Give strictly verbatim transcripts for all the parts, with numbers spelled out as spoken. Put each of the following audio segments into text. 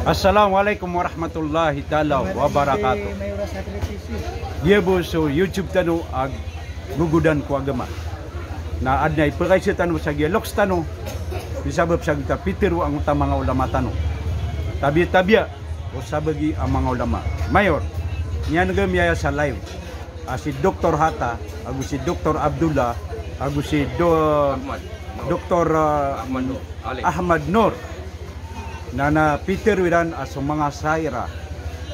Assalamu alaikum warahmatullahi taala wabarakatuh. Giya bo so YouTube tano a Gogodan ko Agama. Na adn a ipakaiza tano sa giya loks tano, misabap sa giyoto a pitharo angkoto a manga ulama tano. Tabiya-tabiya o sabagi a manga ulama. Mayor, niyan gami aya sa live a si Doktor Hata, ago si Doktor Abdullah, ago si Do-, Ahmad Noor. Doktor, ah, Ahmad Noor. Ali. Ahmad Noor. Na, na pitharo iran a so manga Asha'irah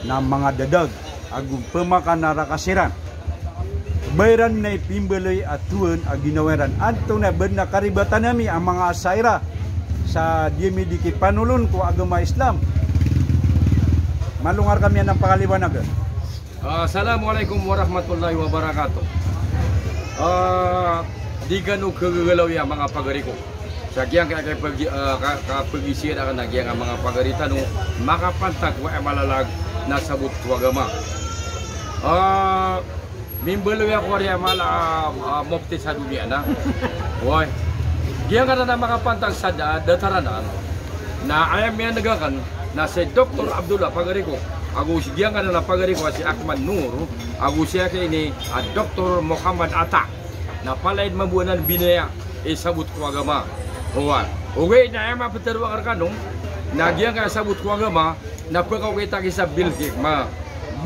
na manga dadag ago pmakanaraka siran. Ba iran na ipimbaloy a tohan a ginawa iran. Antonaa i ba dn a karibatan ami a manga Asha'irah sa di ami di kipanolon ko agama Islam? Malonga rkami anan pakaliwanagan. Ah, assalamu alaikum warahmatullahi wabarakatuh. Ah, di kano kagagalawi a manga pagari ko. Sa giyangkaya kapag-, ah, ka-, kapagizaan akn a giyangkaya manga pagari tano, makapantag ko aya mala lalag na sabot ko agama. Ah, mimbaloy ako ari a mala, ah, mufti sa doniya na. Oway. Giyangkanan a makapantag sa da-, datar anan. Na aya miyaneg akn na si Doktor Abdullah pagari ko, ago si giyangkanan a pagari ko a si Ahmad Noor, ago si aki ini a Doktor Muhammad Atta. Na palaya mambo anan binaya i sabot ko agama. Oway. Ogaid na aya maptharo akn rkano na giyangkaya sabot ko agama na pkaokit aki sa bil hikmah.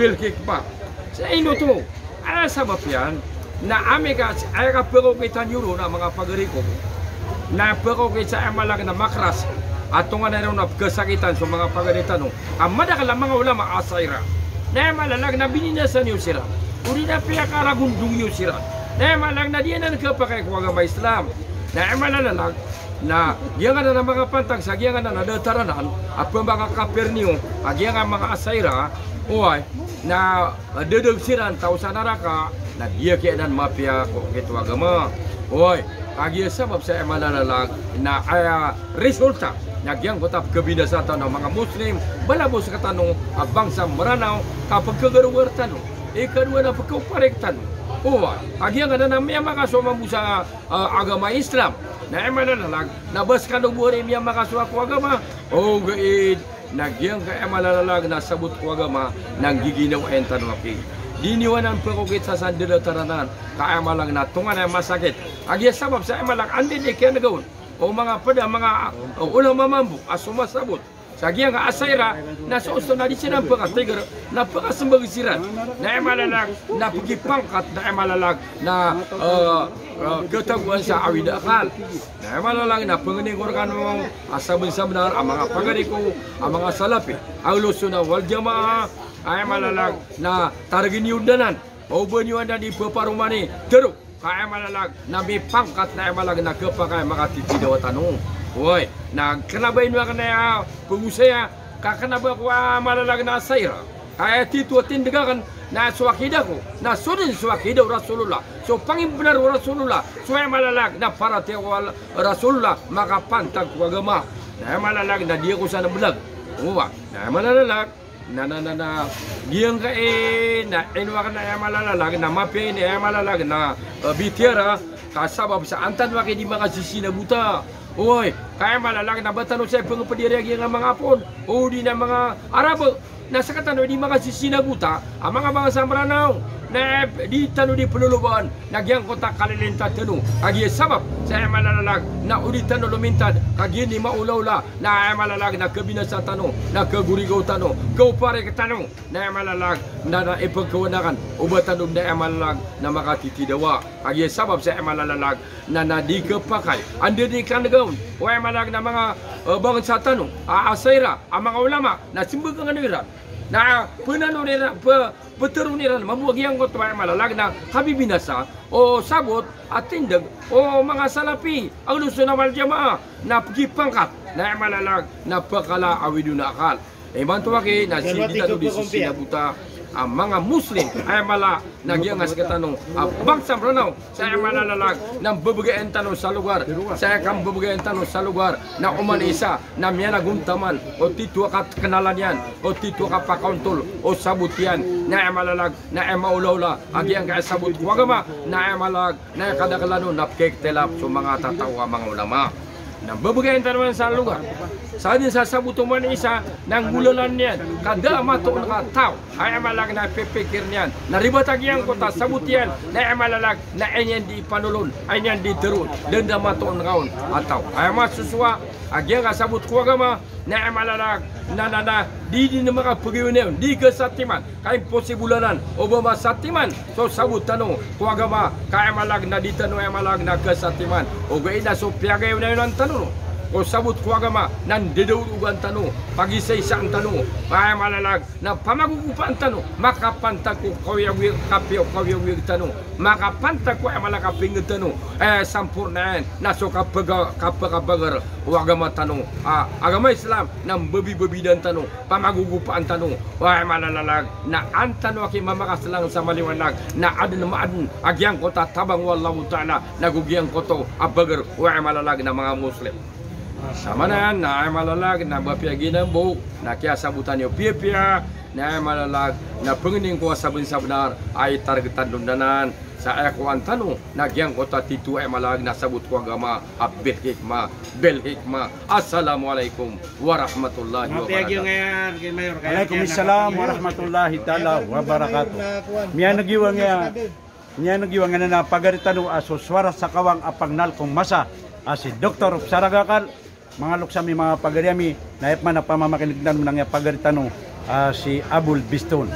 Bil hikmah. Sa ino oto? Aya sabap iyan na amay ka, aya kapkaokitan iyo ron a manga pagari ko, na pkaokit sa aya mala lalag na makras a tonganay ron a pkasakitan so manga pagari tano a madakl a manga ulama a Asha'irah. Na aya mala lalag na bininasa niyo siran, odi na piyakaragondong iyo siran. Na aya mala lalag na di anan khapakay ko agama Islam. Na aya mala lalag na giyangkanan a makapantag sa giyangkanan a datar anan a pmbakakapir niyo a giyangkanan a manga Asha'irah, oway, na, ah, dadag siran taw sa naraka, na di aki anan mapiya ko okit o agama. Oway, kagiya sabap sa aya mala lalag na aya resulta na giyangkoto a pkabinasa tano a manga Muslim, balabaw sktano a bangsa Mranaw, ka pkagarogar tano. Ikadowa na pkaoparik tano. Oway, kagiya ngka na miyamakasowa mambo sa, ah, agama Islam. Na aya mala lalag na ba skano bo ari miyamakasowa ko agama? Ogaid na giyangkaya mala lalag na sabot ko agama na nggiginawain tano aki. Di niyo anan pkaokit sa sandal a taranan, ka aya mala lalag na tonganay a masakit. Kagiya sabap sa aya mala lalag anda i kiyanega on o manga pd a manga, o, ulama mambo a so masabot sa giyangkaya Asha'irah na so osto na di siran pkatigar, na pkasmbag siran. Na aya mala lalag na pkipangkat, na aya mala lalag na, eh, eh, khatagoan sa awid a akal. Na aya mala lalag na pangnin ko rkano a sabnsabnar a manga pagari ko a manga Salafi, Ahlus Sunnah wal Jamaah, aya mala lalag na targn iyo dn anan, o ba niyo anan di pparomani, tero, ka aya mala lalag na mipangkat, na aya mala lalag na khapakay a makatitidawa tano. Oway, na kna ba ino akn aya pagosaya, ka kna ba ko aya mala lalag na Asha'irah. Ka aya titho a tindg akn na so akida ko na so dn so akida o Rasulullah, so pangimbnar o Rasulullah, so aya mala lalag na paratiyaya o Al-, Rasulullah, makapantag ko agama. Na aya mala lalag na di ako san mblag. Oway, na aya mala lalag na, na, na, na giyangkai na ino akn aya mala lalag na mapiya ini aya mala lalag na, eh, bitiyara, ka sabap sa an tano aki di makasisinagota. Oway, ka aya mala lalag na ba tano saya pngpd iyan a giyangkai a manga Hapon, odi na manga Arab, na sktano di makasisinagota a manga bangsa Mranaw, na di tano di plolobaan na giyangkoto a kalilintad tano. Kagiya sabap sa aya mala lalag na o di tano lomintad, kagiya ini maolaola, na aya mala lalag na kabinasa tano, na kagorigaw tano, kaoparik tano, na aya mala lalag na, na ipkawan akn o ba tano na aya mala lalag na makatitidawa. Kagiya sabap sa aya mala lalag na, na di khapakay, anda di kanega on o aya mala lalag na manga, eh, bangsa tano a Asha'irah a manga ulama, na smbag angkano iran, na pnano iran, p-, ptharoon iran mambo a giyangkoto aya mala lalag na kabibinasa o sabot a tindg o manga Salafi, Ahlus Sunnah wal Jamaah, na pkipangkat, na aya mala lalag na pkala a awid on a akal. Imanto aki na sii di tano di sisinagota a manga Muslim, aya mala na giyangkai sktano a bangsa Mranaw, sa aya mala lalag na mbabagayan tano sa logar, sa aya kambabagayan tano sa logar na oman i isa na miyanagontaman o titho a kaknalan iyan, o titho a kapakaontol o sabot iyan, na aya mala lalag na aya maolaola a giyangkai a sabot ko agama, na aya mala lalag na aya kadaklan on na pkikhtilaf so manga tataw a manga ulama. Na babagayan tano man sa lugar. Sa dn sa sabot o man isa na nggolalan iyan, ka da a matoon ka taw a aya maana na pipikir niyan na ribat a giyangkoto a sabot iyan na aya maana na aya niyan di panolon, aya niyan di tharoon, da dn a matoon ka on a taw. Aya masosowa a giyangkai a sabot ko agama na aya maana na, na, na di dn makapagayonayon, di kasatiman. Ka imposible anan o ba masatiman so sabot tano ko agama, ka aya maana na di tano aya maana na kasatiman. Ogaid na so piyagayonayonan tano ko sabot ko agama na ndadaologan tano, pagisaisaan tano, aya maana na pamagogopaan tano, makapantag ko kaoyagoyag, kapiya o kaoyagoyag tano, makapantag ko aya maana na kapingd tano, eh, sampornaan na so kapega-, kapekabager o agama tano, ah, agama Islam, na mbabibabidan tano, pamagogopaan tano, aya maana na an tano aki mamakasalang sa maliwanag, na adn ma adn a giyangkoto a tabang o Allahu Ta'ala, na go giyangkoto a bager, aya maana na manga Muslim. Sa maana niyan na aya maana na ba piya ginambo, na kiyasabotan iyo piyapiya, na aya maana na pangnin ko a sabnsabnar a itarget tano danan, sa aya kowan tano na giyangkoto a tito aya maana na sabot ko agama a bil hikmah, bil hikmah. Assalamu alaikum warahmatullahi wabarakatuh. Alaikum salam warahmatullahi taala wabarakatuh. Miyaneg iyo a ngiya, miyaneg iyo a ngiya na pagari tano a so Suara sa Kawang a pagnal ko masa a si Doktor Saragakal, manga loks ami, manga pagari ami, na aya pman a pamamakineg tano na ngiya pagari tano a si Abul Biston.